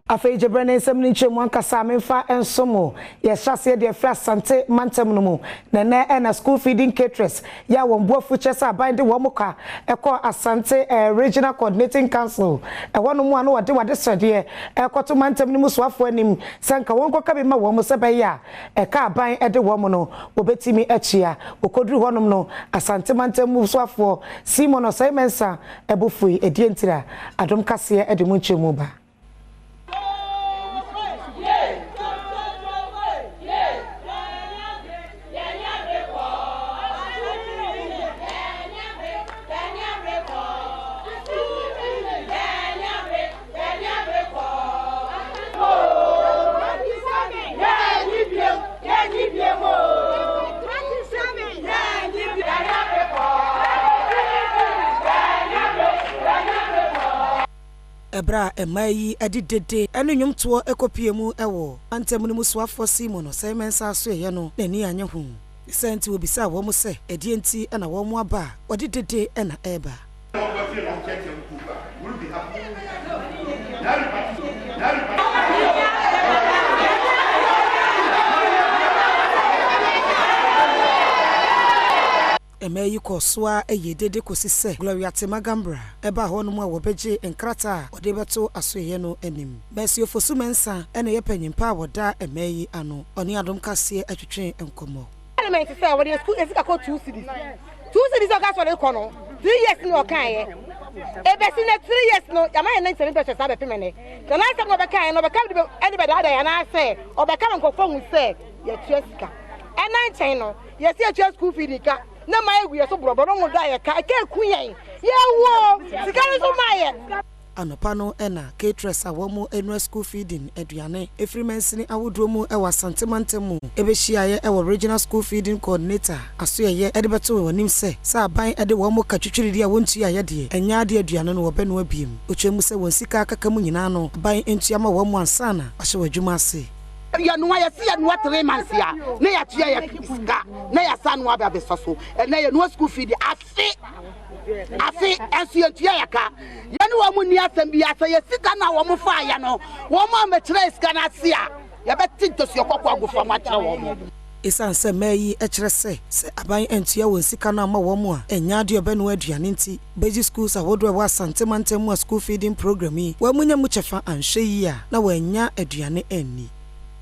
Afei gyebrɛ ne nsɛm no nkyerɛmu ankasa a memfa nsom wo. Yɛhyɛ aseɛ deɛ ɛfiri Asante mantam no mu. Na ɛnnɛ ɛna School Feeding Caterers yɛ a wɔn bo afu kyerɛ sɛ aban de wɔn ka kɔɔ Asante Regional Coordinating Council. Ɛhɔ nom a na wɔde wɔn adesrɛdeɛ rekɔto mantam no mu soafoɔ anim sɛ nka wɔnkɔka bi ma wɔn sɛ ɛbɛyɛ a ɛka aban de wɔn no wɔbɛtumi atua. Wɔkɔduru hɔ nom no Asante mantam mu soafoɔ Simon Osei Mensah bo fui. Ɛdeɛ ntira? Adom Kaseɛ de mu nkyerɛmu ba. Ɛberɛ a mmaa yi de dede ne nnwomtoɔ kɔpuee mu wɔ mantam no mu soafoɔ Simon Osei Mensah asoɛeɛ no, n'ani annye ho. Ne saa nti wɔbisaa wɔn sɛ, ɛdeɛn nti na wɔn aba a wɔde dede na ɛreba? Mmaa yi kɔɔ so ara yɛɛ dede kɔsi sɛ Gloria Tema Gambra baa hɔnom a wɔbɛgyee nkrataa a wɔde rebɛto asoɛeɛ no anim. Mercy Ofosu-Mensah na ɛyɛ panyin pa a wɔda mmaa yi ano. Ɔne Adom Kaseɛ twetwee nkɔmmɔ. Parliament sɛ wɔde sukuu yɛ sika kɔ 2 cedis, 2 cedis a ɔka sɛ ɔde kɔ no, 3 years ni ɔkaeɛ. Ebesi na 3 years no yɛama yɛn 97% saa bɛpem ɛnɛ na n'asɛm na ɔbɛkaeɛ no, ɔbɛka de ɛde bɛdaadaa yɛn anaasɛ ɔbɛka ma nkurɔfoɔ hu sɛ yɛtua sika. Ɛna nkyɛn no yɛsi yɛtua school feed ka na ma egu yɛ so borɔborɔ no ho da yɛ ka ɛka eku yɛn yɛwɔ sika no so ma yɛ. Anɔpa no na caterers a wɔn noa school feeding aduane firi mansini ahodoɔ mu wɔ Asante mantam mu bɛhyiaeɛ wɔ Regional School Feeding Coordinator asoɛeɛ de bɛto wɔn anim sɛ, sɛ aban de wɔn ka twitwiridie a wɔntuaeɛ deɛ, ɛnyɛ adeɛ aduane no wɔbɛnoa biem. Ɔkyerɛ mu sɛ wɔn sika akaka mu nyinaa no aban ntua ma wɔn ansa na wɔahyɛ wɔn adwuma ase. Yɛnoa, yɛsi yɛnoa 3 months a na yɛatua yɛ sika na yɛasa noa bɛ abɛsɔ so. Ɛnɛ yɛnoa school feed afe afe ɛnso yɛntua yɛ ka. Yɛne wɔn mu nni asɛm bi asɛ yɛ sika no a wɔn fa yɛ no, wɔn a mɛkyerɛ sika no ase a yɛbɛte ntɔsuo kɔkɔɔ agu fam akyerɛ wɔn mo. Ɛsiane sɛ mmaa yi kyerɛ sɛ sɛ aban antua wɔn sika no amma wɔn a, ɛnyɛ adeɛ a ɔbɛnoa aduane nti, basic schools ahodoɔ a ɛwɔ Asante mantam mu a school feeding program yi wɔn nya mu kyɛfa anhwɛ yie a na wɔannya aduane anni.